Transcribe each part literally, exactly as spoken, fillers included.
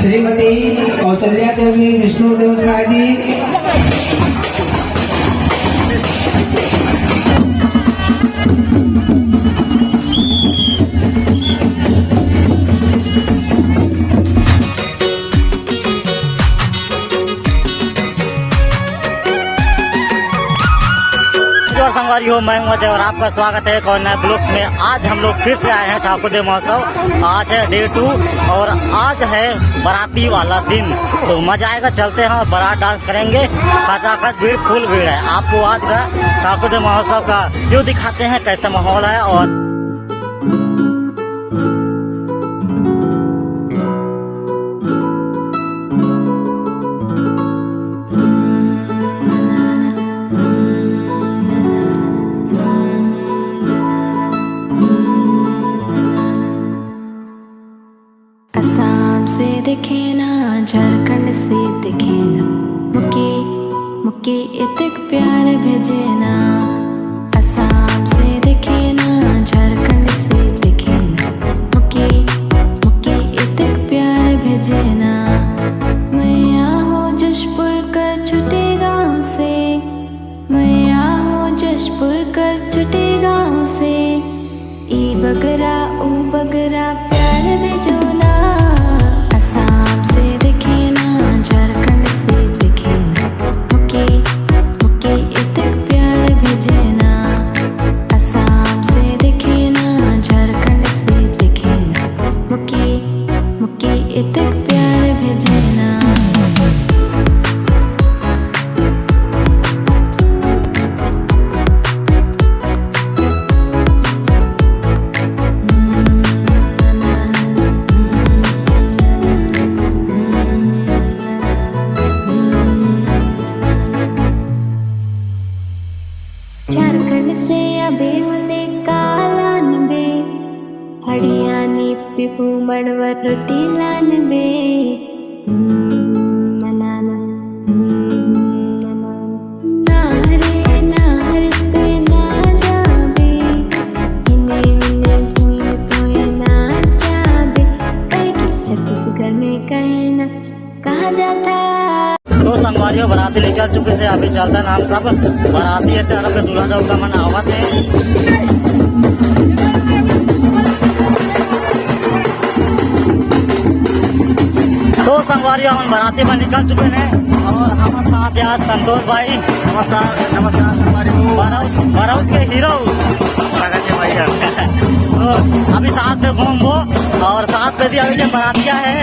श्रीमती कौशल्या देवी, विष्णु देव साय जी। और संगवारी हो, मैं हूं अजय और आपका स्वागत है एक और नए ब्लॉग्स में। आज हम लोग फिर से आए हैं ठाकुर देव महोत्सव। आज है डे टू और आज है बाराती वाला दिन, तो मजा आएगा। चलते हैं और बारात डांस करेंगे। खचाखच भीड़, फुल भीड़ है। आपको आज का ठाकुर देव महोत्सव का व्यू दिखाते हैं, कैसा माहौल है। और असम से दिखे ना, झारखंड से दिखे ना, मुके मुके इतक प्यार भेजे ना। असम से दिखे ना, झारखंड से दिखे ना, मुके मुके इतक प्यार भेजे ना। मैया हो जशपुर कर छोटे गांव से, मैया हो जशपुर कर छोटे गांव से, ई बगरा ऊ बगरा प्यार भेजो ना। असम से दिखे ना, झारखंड से दिखे ना, मुके मुके इतक प्यार भेजे ना। असम से दिखे ना, झारखंड से दिखे ना, मुके मुके इतक प्यार भेजे ना। झारखंड से आबे होले कालान बे, हरियाणी पिपू मड़वर रोटी लान बे। हम्म, ना, ना, ना। हम्म, ना, ना, ना। ना रे, ना रे, तोय ना जाबे। इने, इने, कोई तोय ना जाबे। कहे कि छत्तीसगढ़ में कहे ना कहा जाता। तो संगवारी हो, बाराती निकल चुके थे, अभी चलता ना हम सब। बाराती है तरफ के दूल्हा जब का मन आवत है। तो संगवारी हो, हम बाराती में निकल चुके हैं और हमारे साथ यार संतोष भाई। नमस्कार, नमस्कार संगवारी हो। बरौत, बरौत के हीरो। स्वागत है भैया। तो अभी साथ में घूमबो और साथ में भी अभी जो बरातिया है।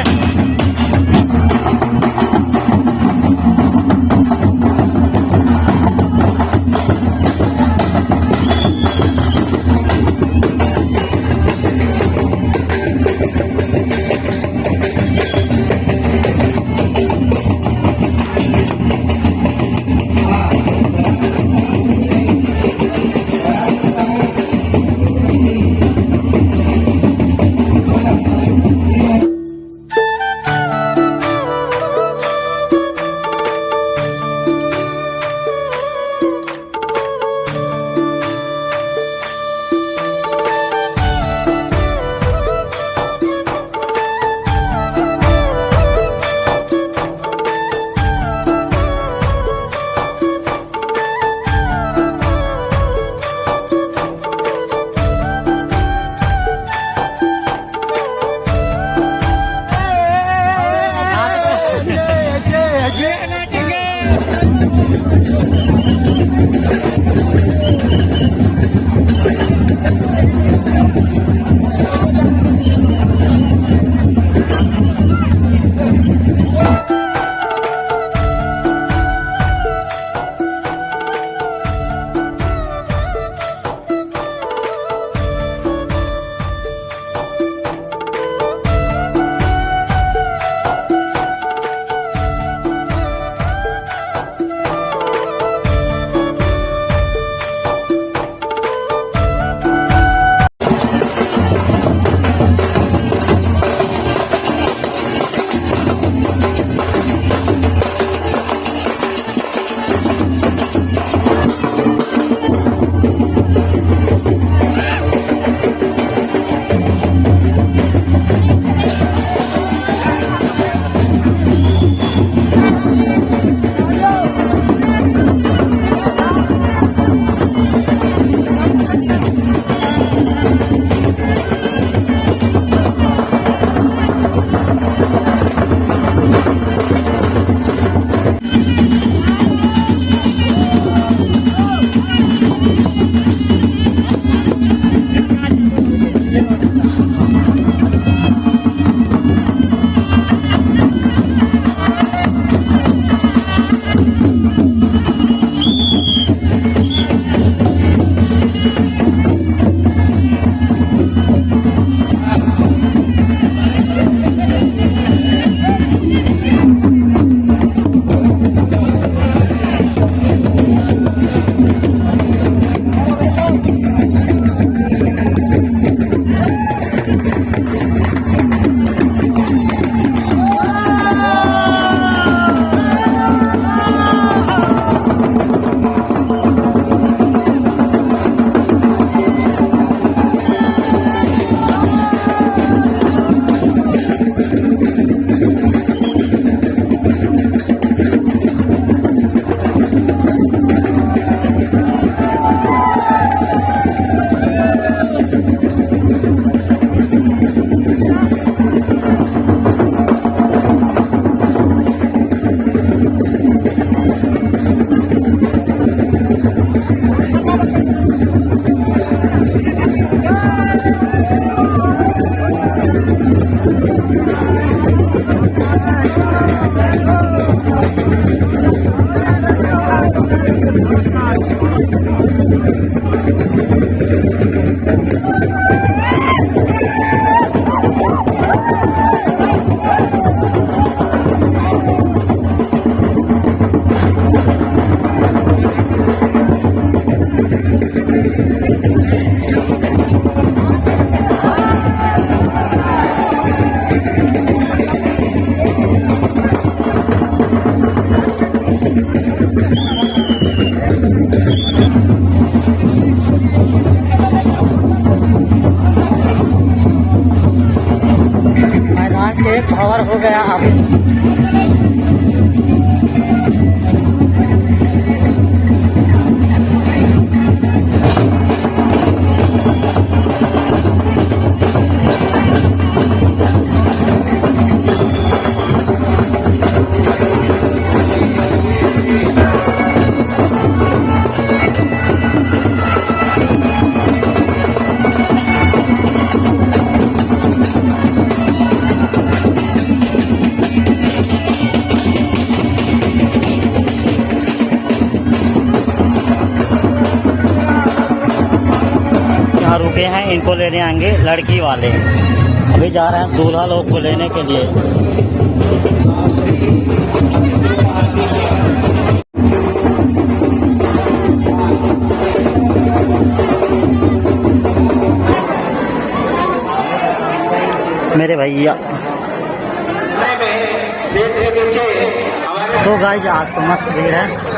मैदान के कवर हो गया अभी। यहाँ रुके हैं, इनको लेने आएंगे लड़की वाले। अभी जा रहे हैं, दूल्हा लोग को लेने के लिए। मेरे भैया। तो गाइस, आज तो मस्त भीड़ है।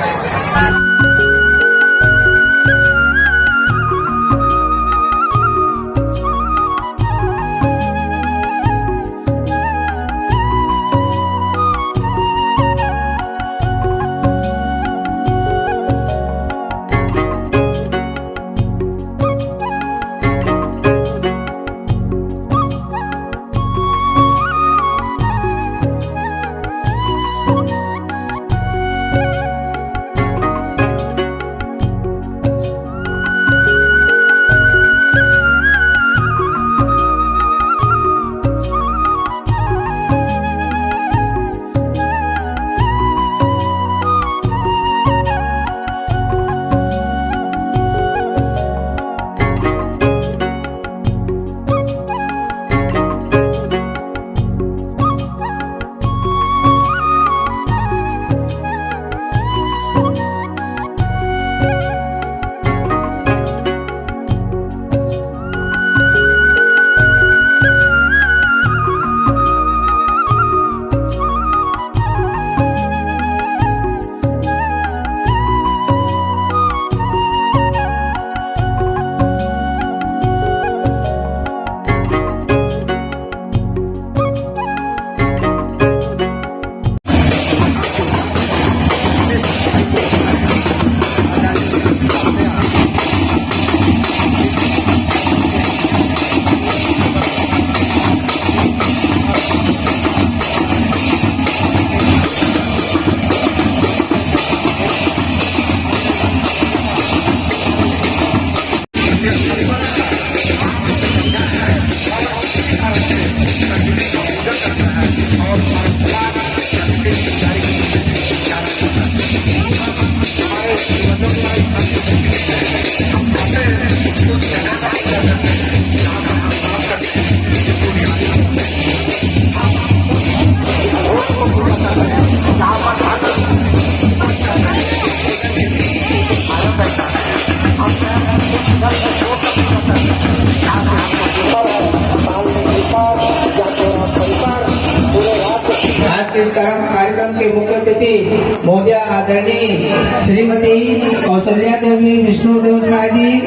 आज के इस कार्यक्रम, कार्यक्रम के मुख्य अतिथि महोदया आदरणीय श्रीमती कौशल्या देवी विष्णुदेव साय जी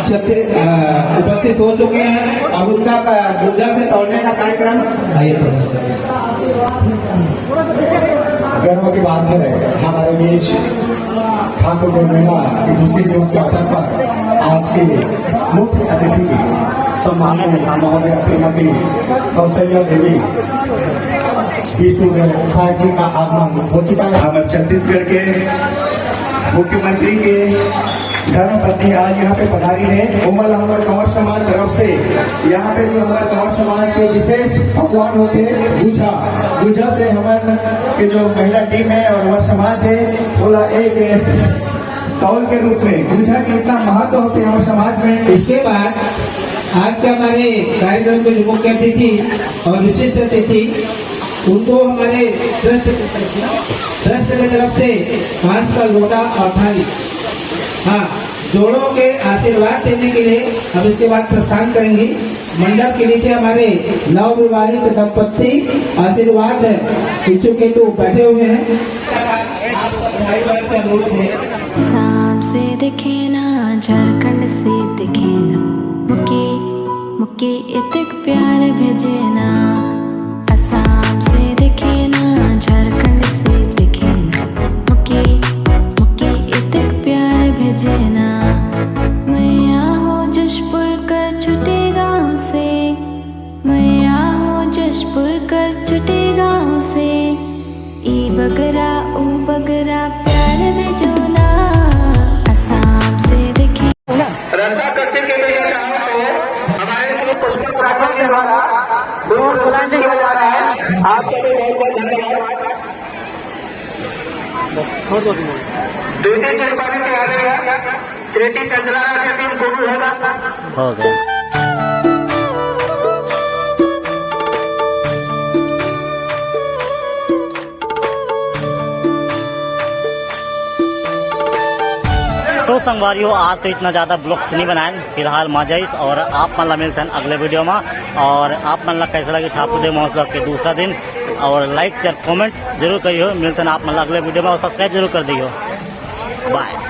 छत्ती-, अ, उपस्थित हो चुके हैं। अब उनका क-, पूजा से तौलने का कार्यक्रम। आइए प्रोफेसर। गर्व की बात है, हमारे बीच ठाकुर देव मेला के दूसरे दिवस के अवसर पर आज के मुख्य अतिथि सम्माननीय महोदया श्रीमती कौशल्या देवी विष्णुदेव साय जी का आगमन हो चुका है। हमारे छत्तीसगढ़ के मुख्यमंत्री के धर्मपत्नी आज यहाँ पे पधारी है। ओमन ला हमर कंवर समाज तरफ से यहाँ पे जो हमर कंवर समाज के विशेष पकवान होथे गुझा, गुझा से हमर के जो महिला टीम है और हमर समाज है, ओला एक माहौल के रूप में बुझा कि इतना महत्व होते हैं हमारे समाज में। इसके बाद आज के हमारे कार्यक्रम के जो मुख्य अतिथि और विशिष्ट अतिथि, उनको हमारे ट्रस्ट ट्रस्ट के तरफ से बांस का लोटा और थाली, हाँ, जोड़ों के आशीर्वाद देने के लिए अब इसके बाद प्रस्थान करेंगी। मंडप के नीचे हमारे नवविवाहित दंपत्ति आशीर्वाद इच्छुक हेतु बैठे हुए हैं। आसाम से दिखे ना, झारखंड से दिखे ना, मुके मुके इतक प्यार भेजे ना। आसाम से दिखे ना, झारखंड से दिखे ना, मुके मुके इतक प्यार भेजे ना। मैया हो जशपुर कर छुटे गांव से, मैया हो जशपुर कर छुटे गांव से। ई बगरा ऊ बगरा प्यार भेजो ना। आसाम से दिखे रसा कश्यप के मेले का आपको हमारे श्री पुष्पक राठौर के द्वारा गुरु प्रसाद किया जा रहा है। आप सभी बहुत बहुत धन्यवाद। द्वितीय चंपारण की आ रही है, तृतीय चंचला राठौर टीम गुरु होगा। हो गया। तो संगवारियों, आज तो इतना ज्यादा ब्लॉग्स नहीं बनाए फिलहाल मजा इस, और आप मन ला मिलथन अगले वीडियो में। और आप मन ला कैसा लगी ठाकुर देव महोत्सव के दूसरा दिन, और लाइक शेयर कमेंट जरूर करियो। मिलथन आप मन ला अगले वीडियो में, और सब्सक्राइब जरूर कर दियो। बाय।